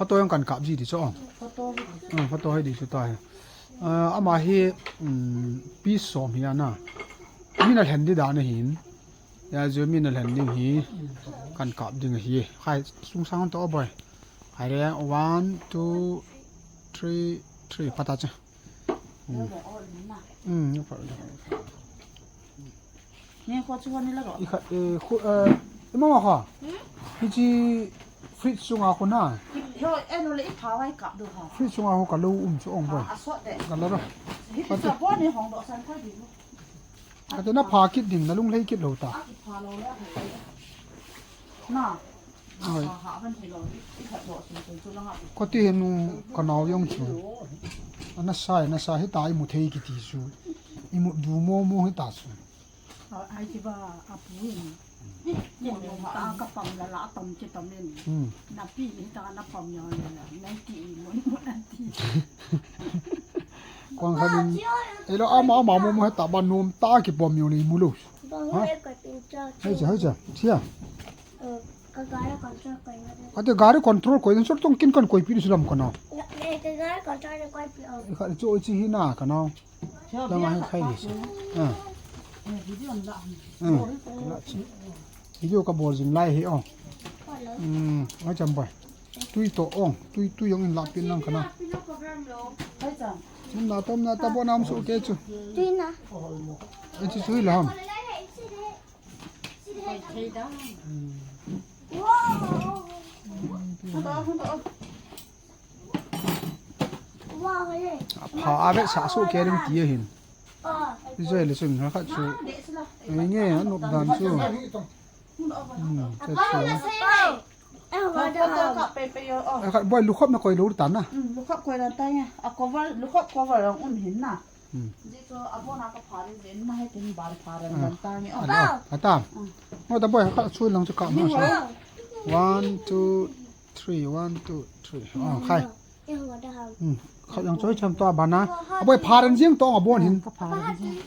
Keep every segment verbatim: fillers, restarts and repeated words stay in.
Photo jong kan kap ji ti chu. Photo hi di. Hmm, photo hi di chu ta hi. Ah, ama hi, hmm, piece som hi ana. Min alhen di dan ahin. Hijeh a min alhen ding hi. Kan kap ding ahi. Khai sungsang to boi. Hai re, one, two, three, three, pata chu. Hmm. Hmm, no problem. Ni kho chu ni la ro. I kha, eh, khu, eh, i mama kha. Hmm? Hichi fridge sunga khu na. Yo, eh, no le i pha wai kap do ha. Fridge sunga khu ka lo um chu ong boi. A, a sot de. Ka la ro. Hi chu bo ni hong do san koi di. Ka te na pha kit ding, na lunglhai kit lo ta. A ki pha lo le a. Na. Oi. Kati henu kanao jong chu. Ana sai, na sai hita imu thei kiti chu. Imu du mo mo hita chu. Ai ti ba apu ni. Mo ta ka pam la la tam ti tam ni. Hmm. Na pi hita na pam ya la. Na ti mo mo na ti. Kong kha din. Elo ama ama mo mo hita ba nom ta ki pom yo ni mu lo. Ha? Hei cha, hei cha. Chia. Ka gari control koi na. Ate gari control koi na, sor tong kin kan koi pi ni sulam kana. Ka gari control koi pi o. Ka chu chi hi na kana. Lama hi khai ni. Ah. Video ka bol jing lai hi o. Hmm, ai cham bai. Tui to ong, tui, tui ong in la pin nang kana. Tum na, tum na, ta bo nam su ke chu. Tui na. Ai chu chu hi lam. Pha a ve sa su ke ring ti hin. Israel sun ha khat chu. Ai nge, a nop dan chu. Hmm, ka chu. Khat boi lukhop na koi lo ta na. Hmm, lukhop koi lo ta nge. A cover, lukhop cover ang um hin na. Hmm. Ji chu a bona ka pha ri jin na he tin ban pha ran dan ta nge. A ta. Ngo ta boi khat chu lang chu ka ma sa. One, two, three, one, two, three. Oh, khai. Hmm. Khat yang choi cham to a bana. A boi pha ran jing to a bon hin. Ka pha ran jing.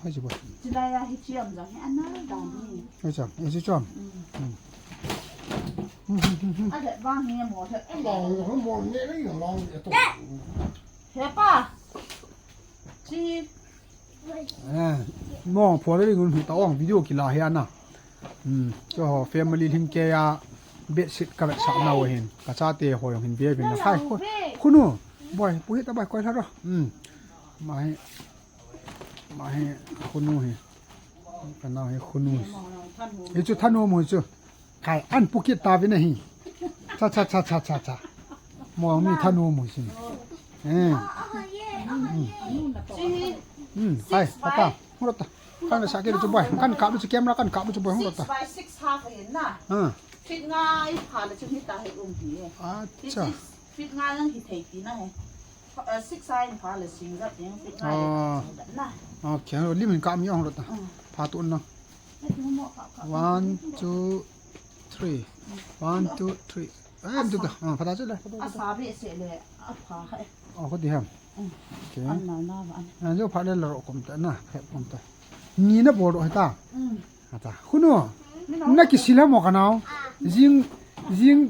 Hai ji boi. Ji la ya hi chiam jang hi ana dan ni. Hai cham, hai ji cham. Hmm. A le bang hi mo the. He pa. Chi. Eh, mo pho le ngun hi ta ong video kila hi ana. Hmm, cho ho family lhing ke ya bedsheet ka vetsah nau hin. Ka chate ho jong hin ve vin na khai. Khunu, boi, pu hi ta bai koi tha ro. Hmm. Ma hi, ma hi, khunu hi. Ka nau hi khunu hi. Hi chu thanu mu chu. Khai, an pu kit ta vin ahi. Cha, cha, cha, cha, cha, cha. Mo mi thanu mu sin. Eh. Hmm, khai, pata. Hung ta. Kan sa ke chu boi. Kan kap chu camera kan kap chu boi hung ta. Six by six half ahin na. Ah. Feet nga i pha le chu hi ta hi um hi. Acha. Feet nga nang hi thei ti na he. Eh, six a in pha le sing jat ding, feet nga le sing jat na. Okay, lim in ka mi ong lo ta. Mm. Pha tu na. One, two, three. One, two, three. Eh, tu ta. Ah, pha ta che le. A sa be se le, a pha hai. Oh, ko di ham. Mm. Okay. An na na ba an. An jo pha le la ro kom ta na, phe kom ta. Ni na bol ro ta. Mm. Ata. Khunu. Na ki sila mo ka nau. Jing, jing.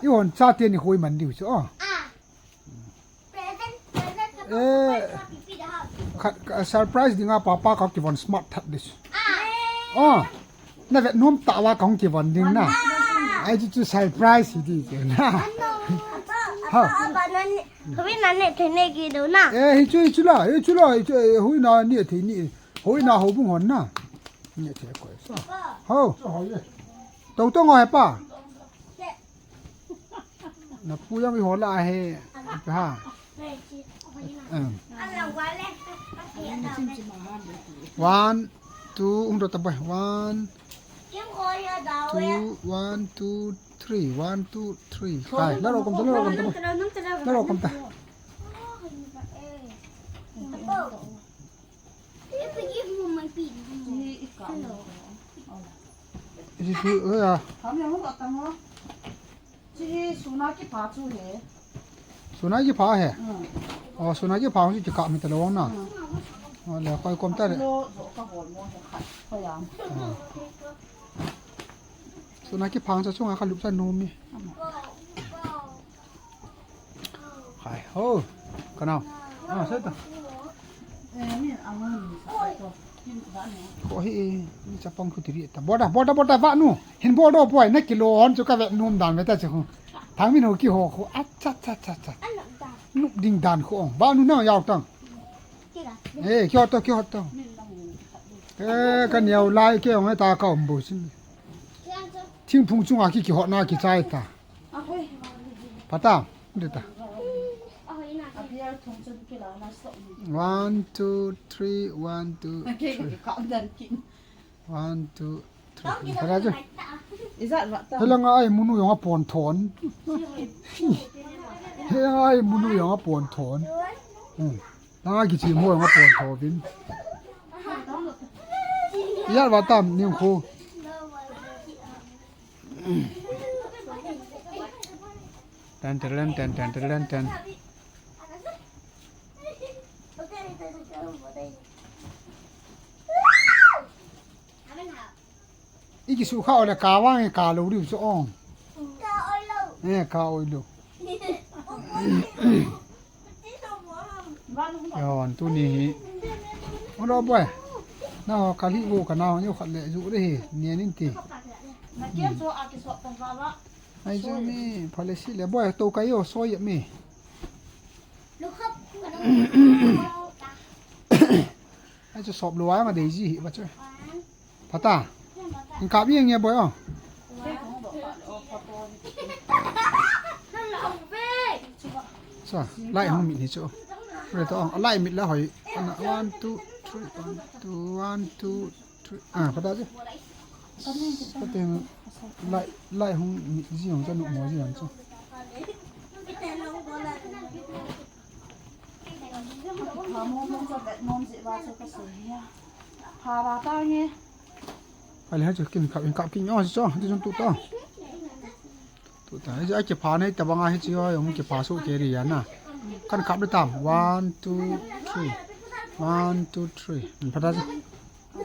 I on cha te ni hoi man diu chu. Oh. Eh, khat, khat surprise dinga papa ka kivon smart that this. Oh, na vet nom ta wa ka hung kivon ding na. Ai chu chu surprise hi di chu na. Ha. Hui na ne thei ne ki do na. Eh, hi chu, hi chu la, hi chu la, hi chu, eh, hui na ne thei ni. Hui na ho bung hon na. Ne thei koi sa. Ho. To to ngo he pa. Na pu jong i hol a he, ha. Em. One, two, um, ro ta bai. One, two, one, two, three. One, two, three. Hai, la ro kom ta, la ro kom ta. La ro kom ta. Isi su, eh, ya. Chi hi suna kipha chu he. Suna kipha he? Hmm. Oh, suna kipha chu kikap mi ta lo na. Hmm. Oh, le koi kom ta le. Lo, zo ka hol mo he khat. Koi am. Oh. Suna kipha cha chunga ka lup cha nom mi. Hmm. Oh, kanao. Ah, sai ta. Eh, ni awang ni sa to. Ko hi, ni chapang khu tiri ta. Boda, boda, boda, vah nu. Hin boda poi, na kilo hon chu ka ve num dan ve ta chu. Thang min ho ki ho khu. Acha, cha, cha, cha. Nup ding dan khu ong. Vah nu na yau tang. Eh, kyo to, kyo to. Eh, ka niau lai ke ong ta ka um bo sin. Thingphung chunga ki, ki hot na ki chai ta. Pata, de ta. One, two, three, one, two, three. One, two, three. Pata chu. Helanga ai munu yong a pon thon. Helanga ai munu yong a pon thon. Hmm. Langa kichi mo yong a pon thon vin. Yar va tam ning khu. Ten, ten, ten, ten, ten, ten, ten. I kisu kha ole ka vang ka lo riu chu ong. Eh, ka oi lo. Yon, tuni hi. Olo boy. Na ho ka li vo ka na ho nyo khat le ju re hi. Ni nin ti. Ai ju mi, phale si le boy, to ka yo, so ye mi. Ai chu sop lo ai ma dei ji hi ba chu. Pata. Hin kap yeng e boy o. Sa, lai hung mit ni chu. Re to, lai mit la hoi. Ana, one, two, three, one, two, one, two, three. Ah, pata chu. Pata lai, lai hung mit ji hung cha nu mo ji hung chu. Pha mo mo cha bet nom ji ba chu ka sei ya. Pha ba ta nge. Ale ha chu kin kap, kin kap kin yo chu, ti jong tu ta. Tu ta, hi chu a kipha nei ta banga hi chu yo, yong kipha su ke ri ya na. Kan kap le tam. One, two, three. One, two, three. Hmm, pha ta chu.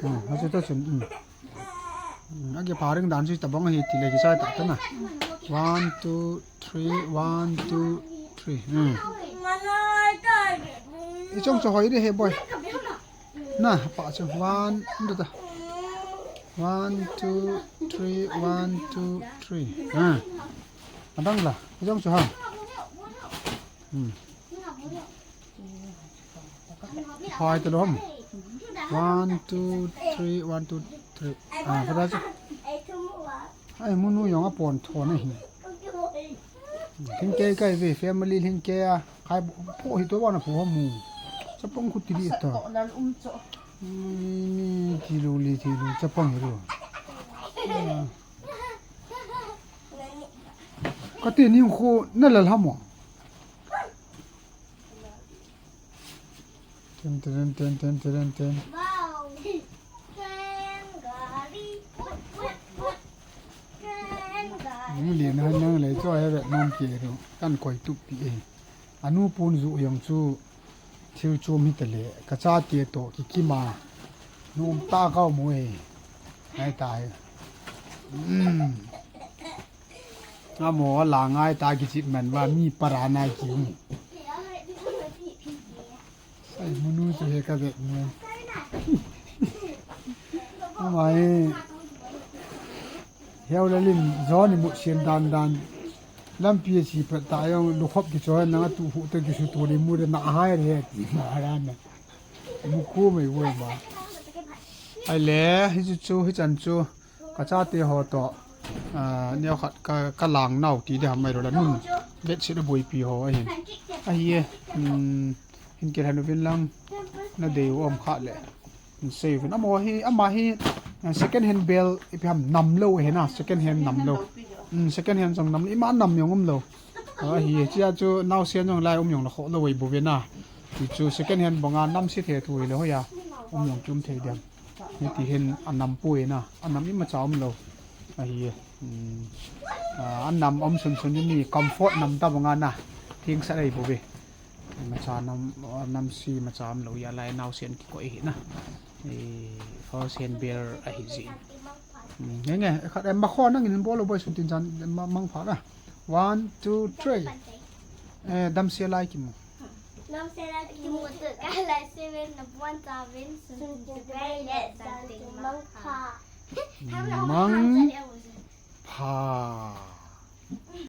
Hmm, ha chu ta chun. Hmm. Hmm, a kipha ring dan chu ta bang hi ti le ki sai ta ta na. One, two, three. One, two, three. Hmm. I chong chu hoi de he boy. Na, pa chu one, ndu ta. One, two, three, one, two, three. Ha. Adang la, jong chu ha. Hmm. Hai ta lom. One, two, three, one, two, three. Ah, pada chu. Ai, munu yong a pon thon ahi. Lhingkei kai ve, family lhingkei a. Khai po hi to ba na po mu. Chapang khu ti di ta. Ni, ni, ti lu li, ti lu, chapang hi lu. Ka ti ni khu na la la mo. Ten, ten, ten, ten, ten, ten. Wow. Train gari. Put, put, put. Train gari. Nang le nang, nang le cho ya ve nang ke ru. Kan koi tup pi e. Anu pun ju yong chu thil chom hi ta le. Ka chate to ki kima. Num ta kau mo e. Ngai ta e. Mm. Amo la ngai ta kichip man va mi para na ki um. Sai munu chu he ka vet nu. Ama he. Heu la lim jo ni mu sian dan dan. Lampi a chi pat ta yong lu khop ki cho na tu hu to ki su to ni mu de na hai re ti ma ra na. Mu ko mai wo ma. Ai le, hi chu chu, hi chan chu. Ka chate ho to, ah, neo khat ka, ka lang nau ti de ham mai ro la nun. Bedsheet a boipi ho ahin. Ahi e, um, hin kil han uvin lang na dei u um kha le. Hin sei uvin. Ama hi, ama hi, ah, second hand bel ipi ham nam lo ahi na, second hand nam lo. Um, second hand jong nam lo, ima nam jong um lo. Ahi e, chia chu nau sian jong lai um jong la kho lo ei bu ve na. Ti chu second hand banga nam si the thu le ho ya. Um jong ki um thei diam. Hiti hin a nam poi na, a nam imacha um lo. Ahi, um, a, a nam um sun sun ni comfort nam ta banga na. Thing sa dei bu ve. Imacha nam, a nam si imacha um lo ya lai nau sian kikoi hi na. E, first hand bel ahi ji. Um, nge nge, khat em ma kho nang in bol lo boy sun tin jan ma, mang pha na. One, two, three. Eh, damsel a kimu. Damsel a kimu tu, kalai seven na buan chavin, sun tin tubai le zan tin mangpha. Mangpha.